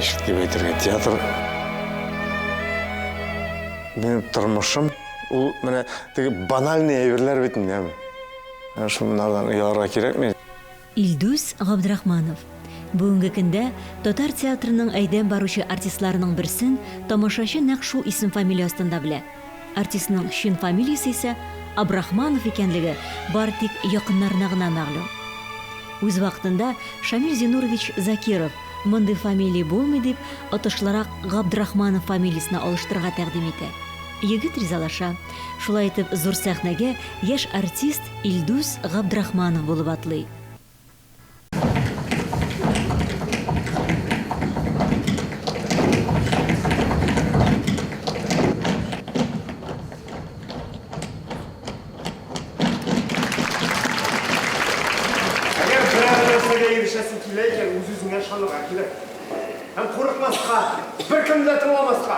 Ничек дип әйтергә, театр минем тормышым, ул менә теге банальный әйберләр бит инде. Шуннардан оялырга кирәкми. Илдус Габдрахманов. Бүгенге көндә татар театрының әйдәп баручы артистларының берсен тамашачы нәкъ шул исем-фамилия астында белә. Артистның чын фамилиясе исә Абрахманов икәнлеге бары тик якыннарына гына мәгълүм. Үз вакытында Шамил Зинурович Закиров, мондый фамилия булмый дип, отышлырак Габдрахманов фамилиясенә алыштырырга тәкъдим итә. Егет ризалаша. Шулай итеп, зур сәхнәгә яшь артист Илдус Габдрахманов булып атлый. Әгәр берәр нәрсәгә ирешәсең килә икән, үз-үзеңә ышанырга кирәк. Һәм курыкмаска, беркемне дә тыңламаска.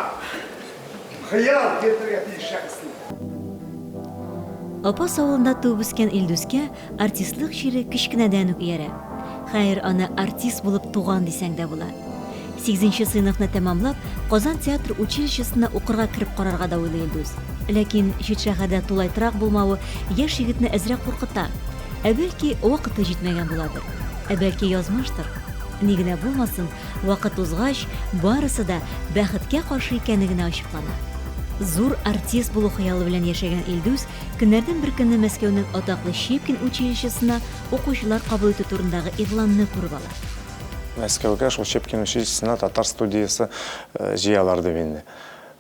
Хыял йөртергә тиеш шәхесне. Апас авылында туып үскән Илдускә артистлык чире кечкенәдән үк иярә. Хәер, аны артист булып туган дисәң дә була. Сигезенче сыйныфны тәмамлап, Казан театр училищесына укырга кереп карарга да уйлый Илдус. Ләкин чит шәһәрдә тулай торак булмавы яшь егетне әзрәк куркыта. Ә бәлки, вакыты җитмәгән буладыр. Ә бәлки, язмыштыр. Ни генә булмасын, Вакыт узгач, барысы да бәхеткә каршы икәне генә ачыклана. Зур артист булу хыялы белән яшәгән Илдус көннәрдән бер көнне Мәскәүнең атаклы Щепкин училищесына укучылар кабул итү турындагы игъланны күреп ала. Мәскәүгә шул Щепкин училищесына татар студиясе җыялар дип инде.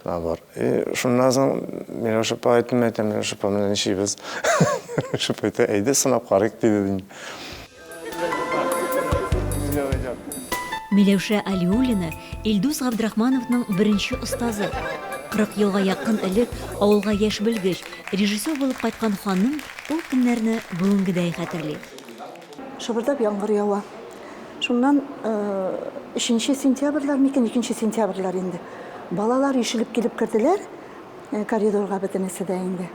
Набор. И шуннан соң Миләүшә апа әйттем, әйтәм, Миләүшә апа, менә нишлибез? Миләүшә апа әйтә, әйдә сынап карыйк, диде инде. Миләүшә Алиуллина, Илдус Габдрахмановның беренче остазы. 40 елга якын элек авылга яшь белгеч, режиссер булып кайткан ханым ул көннәрне бүгенгедәй хәтерли. Шыбырдап яңгыр ява. Шуннан өченче сентябрьләр микән, икенче сентябрьләр инде. Балалар ишелеп килеп керделәр. Коридорга бөтенесе дә инде.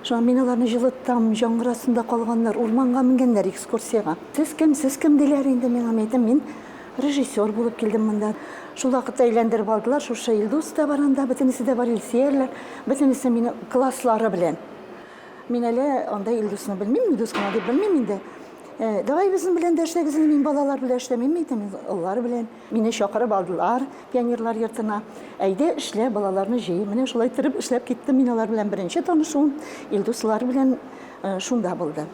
Шуңа мин аларны җылытам, җаңгыр астында калганнар, урманга менгәннәр экскурсиягә. Сез кем, сез кем диләр инде миңа. Мин әйтәм, мин режиссер булып килдем монда. Шул вакытта әйләндереп алдылар, шушы Илдус та бар анда, бөтенесе дә бар, Илсөярләр, бөтенесе мине класслары белән. Мин әле анда Илдусны белмим, Илдус кына дип белмим инде. Давай безнең белән дә эшләгез инде, мин балалар белән эшләмим, әйтәм, мин олылар белән. Мине чакырып алдылар пионерлар йортына. Әйдә, эшлә, балаларны җый. Менә шулай иттереп эшләп киттем. Мин алар белән беренче танышуым Илдуслар белән шунда булды.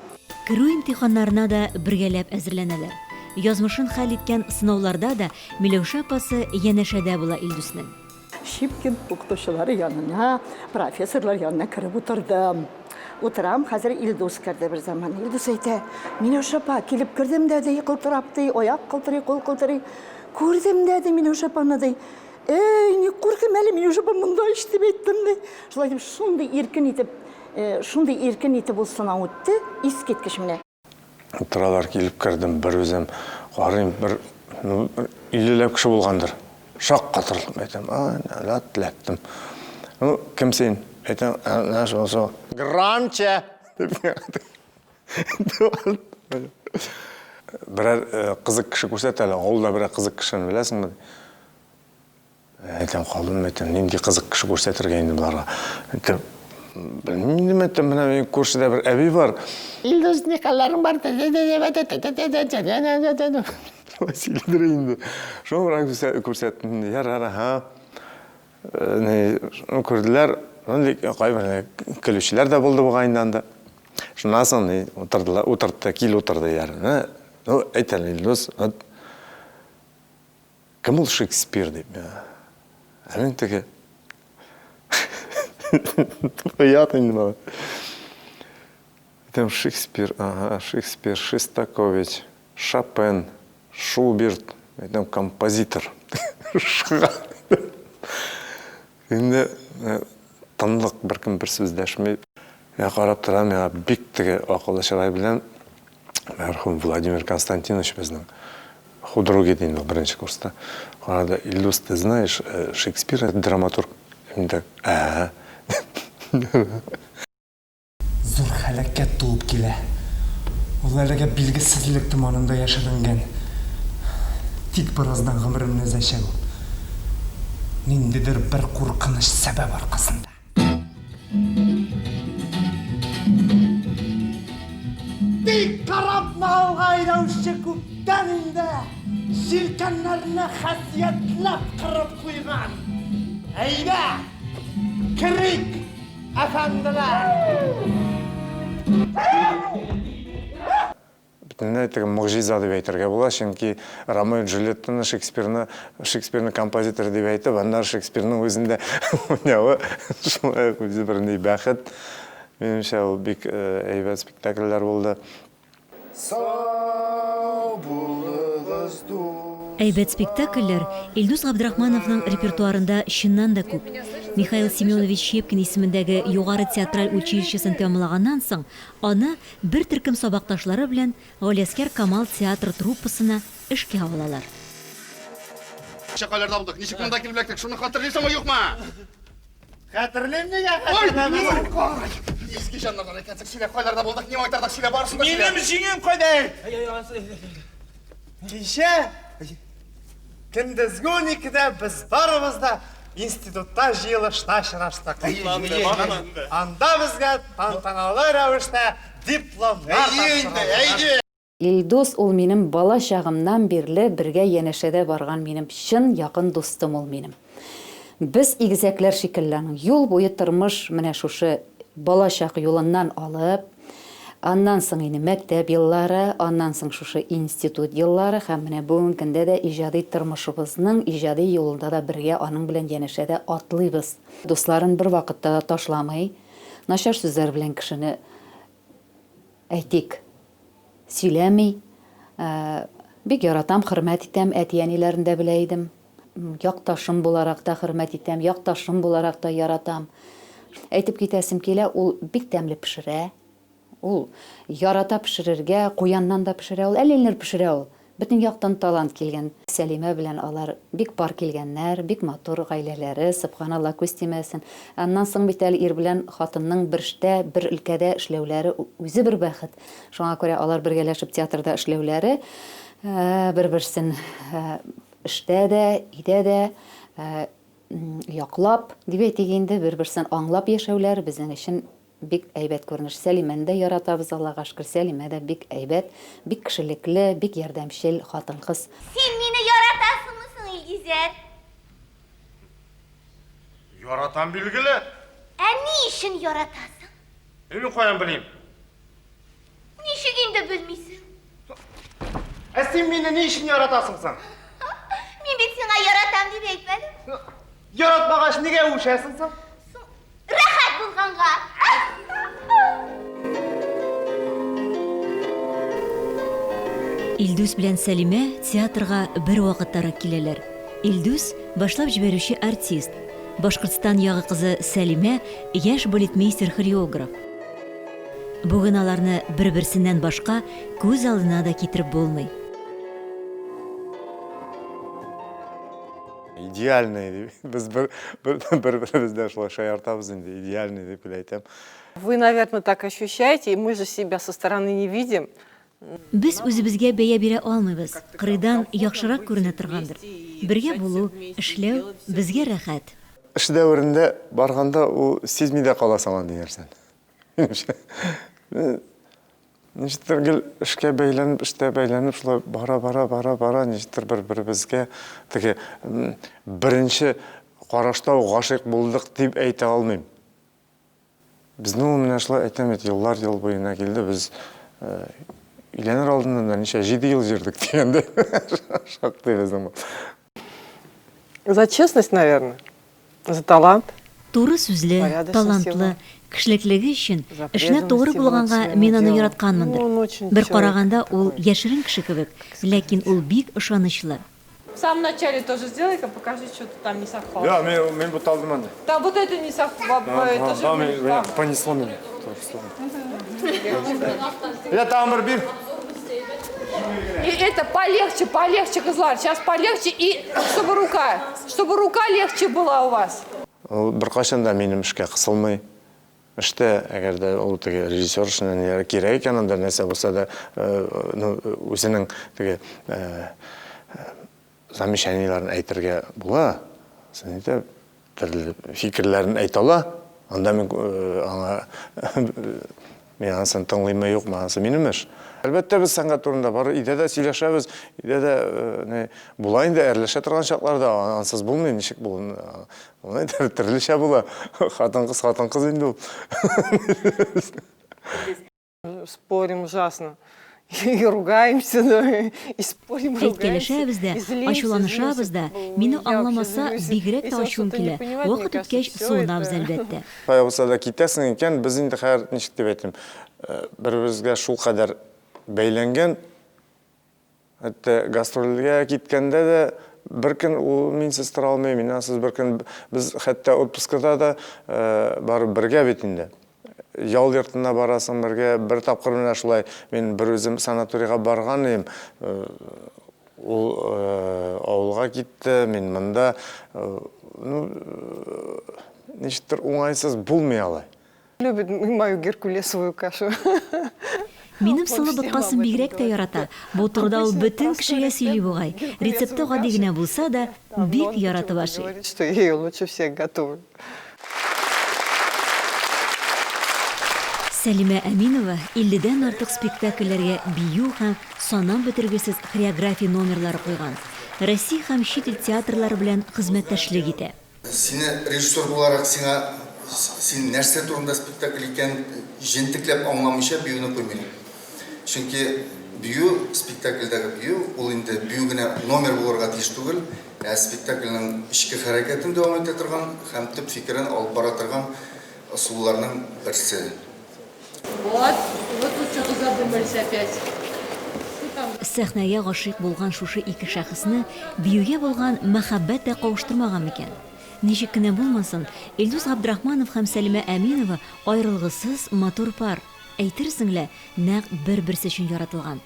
Керү имтиханнарына да бергәләп әзерләнәләр. Язмышын хәл иткән сынауларда да Миләүшә апасы янәшәдә була Илдуснең. Щепкин укытучылары янына, профессорлар янына кереп утырдым. Утырам, хәзер Илдус керде бер заман. Илдус әйтә, Миләүшә апа, килеп кердем дә, ди, кылтырап, ди, аяк кылтырый, кул кылтырый. Күрдем дә, ди, Миләүшә апаны, ди. Эй, ник куркыйм әле, Миләүшә апа монда ич, дип әйттем, ди. Шулай итеп, шундый иркен итеп, шундый иркен итеп ул сынау үтте, искиткеч менә. Утыралар, килеп кердем, бер үзем карыйм, бер, ну, бер иллеләп кеше булгандыр. Шаккатырлык, әйтәм, а, нәләт эләктем. Ну, кем син? Әйтәм, менә шул, шул. Громче! Берәр кызык кеше күрсәт әле, авылда берәр кызык кешене беләсеңме? Әйтәм, калдым, әйтәм, нинди кызык кеше күрсәтергә инде боларга. Әйтәм, белмим инде, әйтәм, менә минем күршедә бер әби бар. Илдус, ни хәлләрең бар? Шулай сөйлидер инде. Шуны бераз күрсәттем инде. Ярар, аһа. Ни, күрделәр. Кайбер көлүчеләр дә булды бугай инде анда. Шуннан соң ни, утырдылар, утыртты, кил утырды ярына. Ну, әйт әле, Илдус, вот Кем ул Шекспир дип миңа. Ә мин теге Оят инде мага. Әйтәм, Шекспир, ага, Шекспир, Шестакович, Шопен, Шуберт, әйтәм, композитор. Инде тынлык, беркем бер сүз дәшми. Мин карап торам, миңа бик теге акыллы чырай белән мәрхүм Владимир Константинович безнең худрук иде инде ул беренче курста. Карады, Илдус, ты знаешь, Шекспир это драматург. Мин так, ә. Зур һәлакәт туып килә. Ул әлегә билгесезлек томанында яшеренгән. Тик бераздан гомеремне өзәчәк ул. Ниндидер бер куркыныч сәбәп аркасында. Тик корабны алга әйдәүче күптән инде җилкәннәрне хәсиятләп кырып куйган. Әйдә, керик, әфәнделәр! Бөтенләй теге могҗиза дип әйтергә була, чөнки Ромео и Джульеттаны Шекспирны, Шекспирны композитор дип әйтеп, аннары Шекспирның үзендә уйнавы шулай ук үзе бер ни бәхет. Минемчә, ул бик әйбәт спектакльләр булды. Сау булыгыз, дус. Әйбәт спектакльләр Илдус Габдрахмановның репертуарында чыннан да күп. Михаил Семенович Щепкин исемендәге Югары театраль училищесын тәмамлаганнан соң, аны Бер төркем сабакташлары белән Галиәсгар Камал театры труппасына эшкә алалар. Кичә кайларда булдык, ничек монда килеп эләктек, шуны хәтерлисеңме, юкмы? Хәтерлим, нигә хәтерләмим? Изге җаннардан әйткәнсең, сөйлә, кайларда булдык, ни майтардык, сөйлә, барысын да сөйлә. Минем җиңем кайда? Кичә Көндезге уникедә без барыбыз да институтта җыелышта очраштык. Анда безгә тантаналы рәвештә дипломнар тапшырылды. Илдус ул минем бала чагымнан бирле бергә янәшәдә барган минем чын якын дустым ул минем. Без игезәкләр шикелле аның юл буе тормыш менә шушы бала чак юлыннан алып, Аннан соң инде мәктәп еллары, аннан соң шушы институт еллары һәм менә бүгенге көндә дә иҗади тормышыбызның иҗади юлында да бергә аның белән янәшәдә атлыйбыз. Дусларын бервакытта да ташламый, начар сүзләр белән кешене, әйтик, сөйләми. Бик яратам, хөрмәт итәм, әти-әниләрен дә белә идем. Якташым буларак та хөрмәт итәм, якташым буларак та яратам. Әйтеп китәсем килә, ул бик тәмле пешерә. Ул ярата пешерергә, куяннан да пешерә ул, әллә ниләр пешерә ул. Бөтен яктан талант килгән. Сәлимә белән алар бик пар килгәннәр, бик матур гаиләләре, сөбханалла, күз тимәсен. Аннан соң бит әле ир белән хатынның бер эштә, бер өлкәдә эшләүләре үзе бер бәхет. Шуңа күрә алар бергәләшеп театрда эшләүләре, бер-берсен Эштә дә, өйдә дә яклап, дип әйтик инде, бер-берсен аңлап яшәүләр безнең өчен бик әйбәт күренеш. Сәлимәне дә яратабыз, Аллага шөкер, Сәлимә дә бик әйбәт, бик кешелекле, бик ярдәмчел хатын-кыз. Син мине яратасыңмы соң, Илгизәр? Яратам, билгеле. Ә ни өчен яратасың? Ә мин каян белим? Ничек инде белмисең? Ә син мине ни өчен яратасың соң? Мин бит сиңа яратам дип әйтмәдем. Яратмагач, нигә үбешәсең соң? Рәхәт булганга. Илдус белән Сәлимә театрга бер вакыттарак киләләр. Илдус, башлап җибәрүче артист. Башкортстан ягы кызы Сәлимә, яшь балетмейстер-хореограф. Бүген аларны бер-берсеннән башка күз алдына да китереп булмый. Идеальный дип, без бер бер-беребездән шулай шаяртабыз инде, идеальный дип гел әйтәм. Вы, наверное, так ощущаете, и мы же себя со стороны не видим. Без үзебезгә бәя бирә алмыйбыз, кырыйдан яхшырак күренә торгандыр. Бергә булу, эшләү безгә рәхәт. Эш дәверендә барганда ул сизми дә каласың андый нәрсәне. Минемчә, ничектер гел эшкә бәйләнеп, эштә бәйләнеп, шулай бара, бара, бара, бара, ничектер бер-беребезгә теге беренче карашта ук гашыйк булдык дип әйтә алмыйм. Безнең ул менә шулай әйтәм бит, еллар ел буена килде, без өйләнер алдыннан да ничә, җиде ел йөрдек дигәндәй, шактый безнең бу. За честность, наверное, за талант. Туры сүзле, талантлы, кешелеклеге өчен, эшенә тугры булганга мин аны яратканмындыр. Бер караганда, ул яшерен кеше кебек, ләкин ул бик ышанычлы. В самом начале тоже сделай-ка, покажи, что ты там не совпало. Да, мин, мин буталдым анда. Там вот это не совпало, это же Да, мин, понесло меня. Я там бер бир. И это полегче, полегче, кызлар. Сейчас полегче и чтобы рука, чтобы рука легче была у вас. Ул беркайчан да минем эшкә кысылмый. Эштә, әгәр дә ул теге режиссер эшенә ниләр кирәк икән, анда нәрсә булса да, ну, үзенең теге замечаниеләрен әйтергә була. Син әйтә, төрле фикерләрен әйтә ала. Анда мин аңа мин анысын тыңлыйммы, юкмы, анысы минем эш. Әлбәттә, без сәнгать турында бары өйдә дә сөйләшәбез, өйдә дә ни була инде, әрләшә торган чаклар да, ансыз булмый, ничек бул, булмый, төрлечә була. Хатын-кыз хатын-кыз инде ул. Спорим ужасно. И ругаемся, да, и спорим, ругаемся. Әйткәләшәбез дә, ачуланышабыз да, мине аңламаса, бигрәк тә ачуым килә, вакыт үткәч, суынабыз, әлбәттә. Кая булса да китәсең икән, без инде хәер, ничек дип әйтим, бер-беребезгә шулкадәр бәйләнгән, Хәтта гастрольгә киткәндә дә бер көн ул минсез тора алмый, мин ансыз бер көн. Без хәтта отпускада да барып бергә бит инде. Ял йортына барасың бергә. Бер тапкыр менә шулай мин бер үзем санаторийга барган идем. Ул авылга китте, мин монда. Ну, ничектер уңайсыз булмый алай. Любит мою геркулесовую кашу. Минем солы боткасын бигрәк тә ярата. Бу турыда ул бөтен кешегә сөйли бугай. Рецепты гади генә булса да, бик яратып ашый. Что я ее лучше всех готовлю. Сәлимә Әминова илледән артык спектакльләргә бию һәм санап бетергесез хореография номерлары куйган. Россия һәм чит ил театрлары белән хезмәттәшлек итә. Сине режиссер буларак сиңа син нәрсә турында спектакль икәнен җентекләп аңламыйча биюне куймыйм. Чөнки бию, спектакльдәге бию, ул инде бию генә номер булырга тиеш түгел, ә спектакльнең эчке хәрәкәтен дәвам итә торган һәм төп фикерен алып бара торган ысулларның берсе. Вот, вот тут что-то задумались опять. Сәхнәгә гашыйк булган шушы ике шәхесне биюгә булган мәхәббәт тә кавыштырмаган микән? Ничек кенә булмасын, Илдус Габдрахманов һәм Сәлимә Әминова аерылгысыз матур пар, әйтерсең лә, нәкъ бер-берсе өчен яратылган.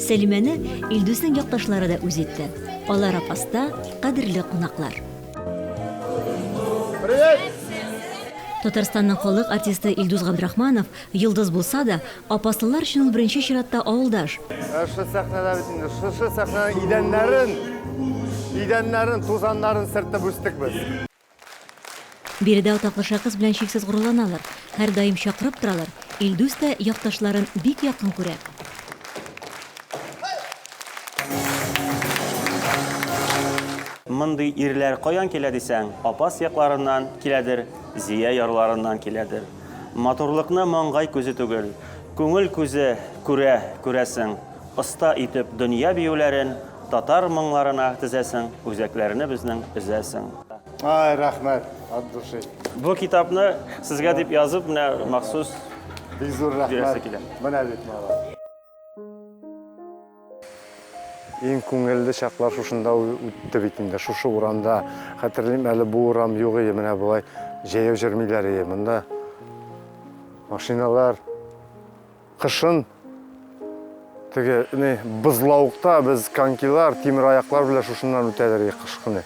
Сәлимәне Илдуснең якташлары да үз итте. Алар Апаста кадерле кунаклар. Привет! Татарстанның халык артисты Илдус Габдрахманов йолдыз булса да, апаслылар өчен ул беренче чиратта авылдаш. Шушы сәхнәдә бит инде, шушы сәхнәнең идәннәрен, идәннәрен, тузаннарын сөртеп үстек без. Биредә атаклы шәхес белән чиксез горурланалар, һәрдаим чакырып торалар, Илдус та якташларын бик якын күрә. Мондый ирләр каян килә дисәң, Апас якларыннан киләдер, Зөя ярларыннан киләдер. Матурлыкны маңгай күзе түгел, күңел күзе күрә, күрәсең. Оста итеп дөнья биюләрен татар моңнарына тезәсең, үзәкләрне безнең өзәсең. Ай, рәхмәт, от души. Бу китапны сезгә дип язып, менә махсус Бик зур бирәсе рәхмәт. килә. Менә бит малай. Иң күңелле чаклар шушында үтте бит инде, шушы урамда. Хәтерлим, әле бу урам юк иде, менә болай җәяү йөрмиләр иде. Монда машиналар кышын теге ни бозлавыкта без конькилар, тимер аяклар белән шушыннан үтәләр иде кыш көне.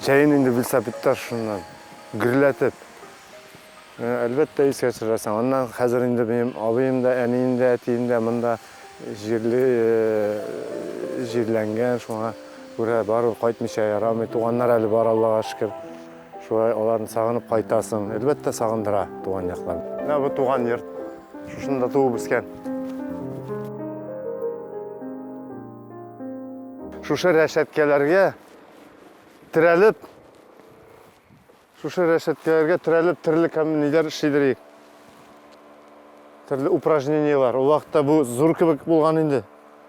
Җәен инде велосипедта шушыннан гөрләтеп. Әлбәттә, искә төшерәсең. Аннан хәзер инде минем абыем да, әнием дә, әтием дә монда җирле җирләнгән, шуңа күрә барыбер кайтмыйча ярамый. Туганнар әле бар, Аллага шөкер. Шулай аларны сагынып кайтасың. Әлбәттә, сагындыра туган яклар. Менә бу туган йорт. Шушында туып үскән. Шушы рәшәткәләргә терәлеп, Шушы рәшәткәләргә терәлеп төрле кәм ниләр эшлидер идек. Төрле упражнениеләр. Ул вакытта бу зур кебек булган инде.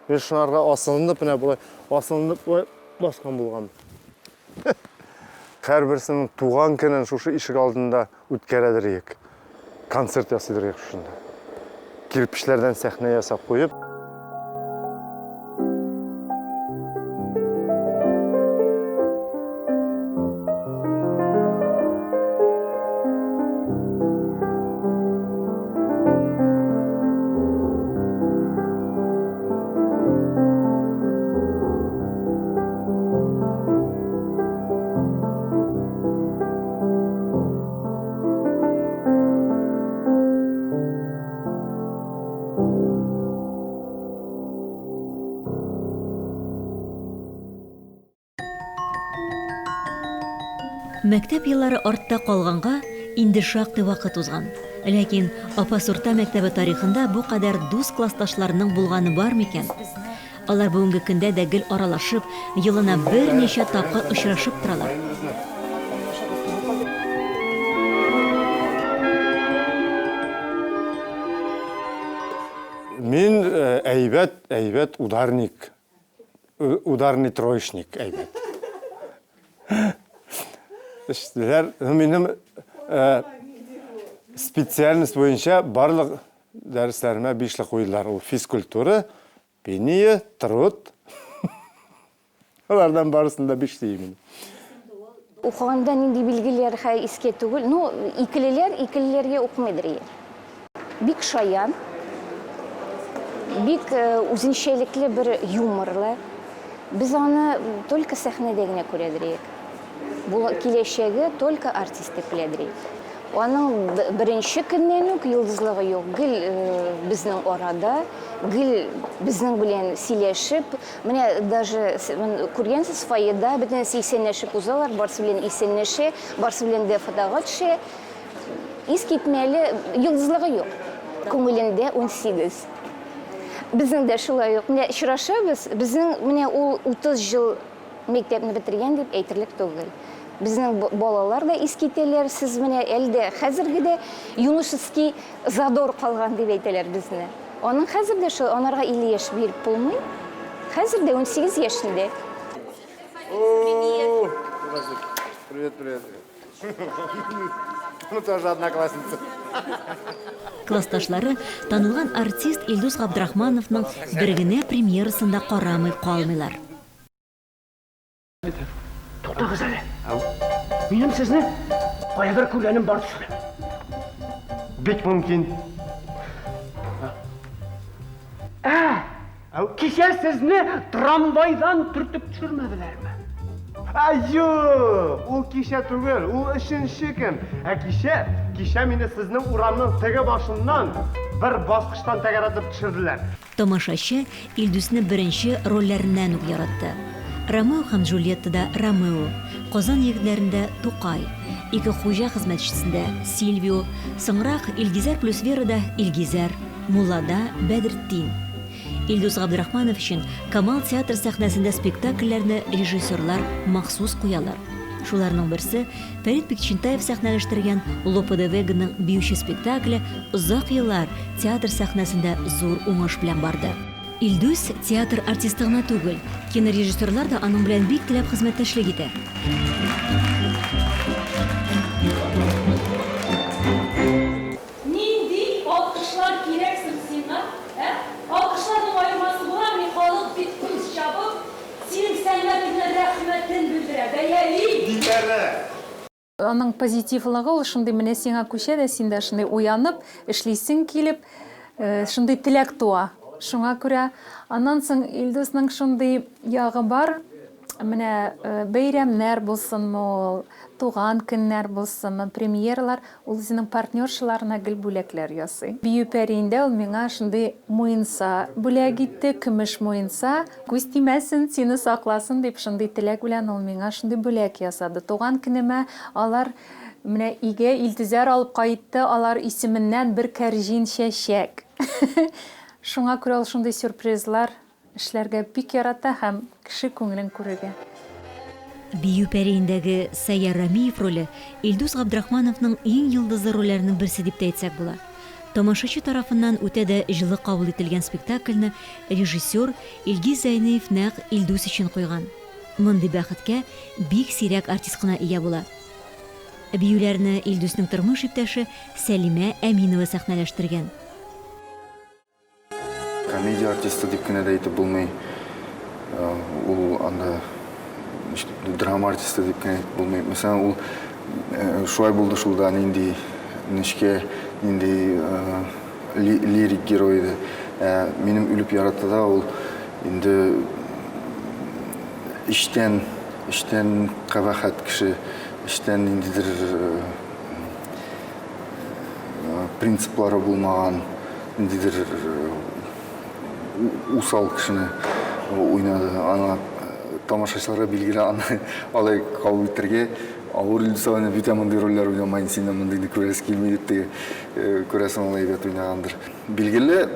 Мин шунарга асылынып, менә болай асылынып болай баскан булган. Һәрберсенең туган көнен шушы ишек алдында үткәрәдер идек. Концерт ясыйдыр идек шушында. Кирпечләрдән сәхнә ясап куеп. Мәктәп еллары артта калганга инде шактый вакыт узган. Ләкин Апас урта мәктәбе тарихында бу кадәр дус классташларның булганы бар микән? Алар бүгенге көндә дә гел аралашып, елына берничә тапкыр очрашып торалар. Мин әйбәт, әйбәт ударник. Ударный троечник әйбәт. Эшләр, ну, минем специальность буенча барлык дәресләремә бишле куйдылар. Ул физкультура, пение, труд. Алардан барысын да бишле мин. Укыганда нинди билгеләр хәер искә түгел. Ну, икелеләр икелеләргә укымыйдыр ие. Бик шаян, бик үзенчәлекле бер юморлы. Без аны только сәхнәдә генә күрәдер иек. Бу киләчәге только артист дип беләдер иек. Аның беренче көннән үк йолдызлыгы юк, гел безнең арада, гел безнең белән сөйләшеп, менә даже күргәнсез фойеда бөтенесе исәнләшеп узалар, барсы белән исәнләшә, барсы белән дә фотога төшә. Искитмәле йолдызлыгы юк. Күңелендә 18. Безнең дә шулай ук. Менә очрашабыз, безнең менә ул 30 ел Мәктәпне бетергән дип әйтерлек түгел. Безнең балалар да искитәләр, сез менә әле дә хәзерге дә юношеский задор калган дип әйтәләр безне. Аның хәзер дә шул, анарга 50 яшь биреп булмый. Хәзер дә 18 яшендә. Привет, привет. Мы тоже одноклассницы. Классташлары танылган артист Илдус Габдрахмановның бер генә премьерасын да карамый калмыйлар. Туктагыз әле. Минем сезне каядыр күргәнем бар төсле. Бик мөмкин. Ә, кичә сезне трамвайдан төртеп төшермәделәрме? Ә, юк, ул кичә түгел, ул өченче көн. Ә кичә, кичә мине сезнең урамның теге башыннан бер баскычтан тәгәрәтеп төшерделәр. Тамашачы Илдусны беренче рольләреннән үк яратты. Ромео һәм Джульеттада Ромео, Казан егетләрендә Тукай, Ике хуҗа хезмәтчесендә Сильвио, соңрак Илгизәр плюс Верада Илгизәр, Муллада Бәдертдин. Илдус Габдрахманов өчен Камал театры сәхнәсендә спектакльләрне режиссерлар махсус куялар. Шуларның берсе, Фәрит Бикчәнтаев сәхнәләштергән Лопе де Веганың Биюче спектакле озак еллар театр сәхнәсендә зур уңыш белән барды. Илдус театр артисты гына түгел, кинорежиссерлар да аның белән бик теләп хезмәттәшлек итә. Нинди алкышлар кирәк соң сиңа, ә? Алкышларның аермасы буламыни, халык бит кул чабып, синең сәнгатеңә рәхмәтен белдерә, бәяли! Диләрә! Аның позитивлыгы ул шундый менә сиңа күчә дә, син дә шундый уянып, эшлисең килеп, шундый теләк туа. Шуңа күрә аннан соң Илдусның шундый ягы бар, менә бәйрәмнәр булсынмы ул, туган көннәр булсынмы, премьералар, Ул үзенең партнершаларына гел бүләкләр ясый. Бию пәриендә ул миңа шундый муенса бүләк итте, көмеш муенса. Күз тимәсен, сине сакласын дип, шундый теләк белән ул миңа шундый бүләк ясады. Туган көнемә алар менә өйгә Илтөзәр алып кайтты, алар исеменнән бер кәрҗин чәчәк. Шуңа күрә ул шундый сюрпризлар Эшләргә бик ярата һәм кеше күңелен күрергә. Бию пәриендәге Сәйяр Рәмиев роле Илдус Габдрахмановның иң йолдызлы рольләренең берсе дип тә әйтсәк була. Тамашачы тарафыннан үтә дә җылы кабул ителгән спектакльне режиссер Илгиз Зәйниев нәкъ Илдус өчен куйган. Мондый бәхеткә бик сирәк артист кына ия була. Биюләрне Илдусның тормыш иптәше Сәлимә Әминова сәхнәләштергән. Комедия артисты дип кенә дә әйтеп булмый. Ул анда драма артисты дип кенә әйтеп булмый. Мәсәлән, ул шулай булды шул да нинди нечкә, нинди лирик герой иде. Ә минем үлеп яратты да ул инде эчтән, эчтән кабахәт кеше, эчтән ниндидер принциплары булмаган ниндидер усал кешене уйнады. Аңа тамашачыларга билгеле аны алай кабул итәргә. Авыр Илдус абыйны бит мондый рольләр уйнамай, синнән мондыйны күрәсе килми дип теге, күрәсең, ул әйбәт уйнагандыр. Билгеле,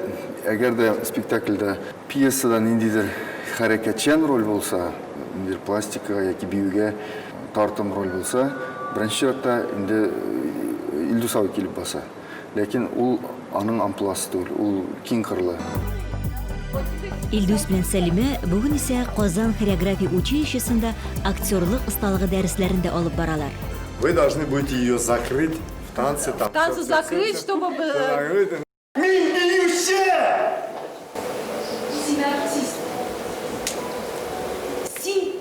әгәр дә спектакльдә пьесада ниндидер хәрәкәтчән роль булса, ниндидер пластикага яки биюгә тартым роль булса, беренче чиратта инде Илдус абый килеп баса. Ләкин ул аның амплуасы түгел, ул киң кырлы. Илдус белән Сәлимә бүген исә Казан хореография училищесында актерлык осталыгы дәресләрен дә алып баралар. Вы должны будете ее закрыть в танце там. В танце закрыть, чтобы... Мин биюче! Син артист. Син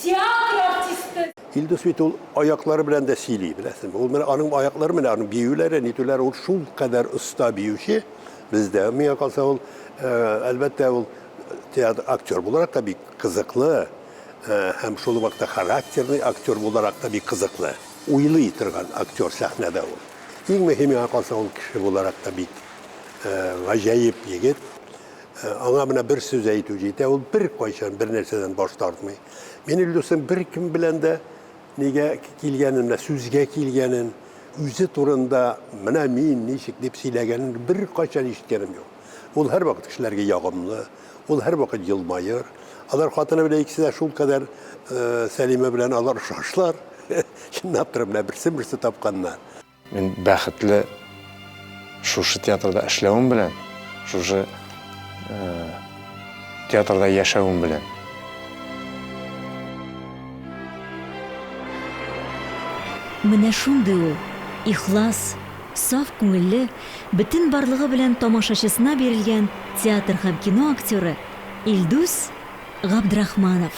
театр артисты! Илдус бит ул аяклары белән дә сөйли, беләсеңме? Ул менә аның аяклары менә аның биюләре, нитүләре, ул шулкадәр оста биюче бездә. Миңа калса ул, әлбәттә, ул театр актер буларак та бик кызыклы һәм шул ук вакытта характерный актер буларак та бик кызыклы. Уйлый торган актер сәхнәдә ул. Иң мөһиме миңа калса ул кеше буларак та бик гаҗәеп егет. Аңа менә бер сүз әйтү җитә, ул беркайчан бер нәрсәдән баш тартмый. Мин Илдусның беркем белән дә нигә килгәнен, менә сүзгә килгәнен, үзе турында менә мин ничек дип сөйләгәнен беркайчан ишеткәнем юк. Ул һәрвакыт кешеләргә ягымлы, ул һәрвакыт елмаер. Алар хатыны белән икесе дә шулкадәр Сәлимә белән алар охшашлар. Чынлап торып, менә берсен-берсе тапканнар. Мин бәхетле шушы театрда эшләвем белән, шушы театрда яшәвем белән. Менә шундый ул, ихлас, саф күңелле, бөтен барлыгы белән тамашачысына бирелгән театр һәм кино актеры Илдус Габдрахманов.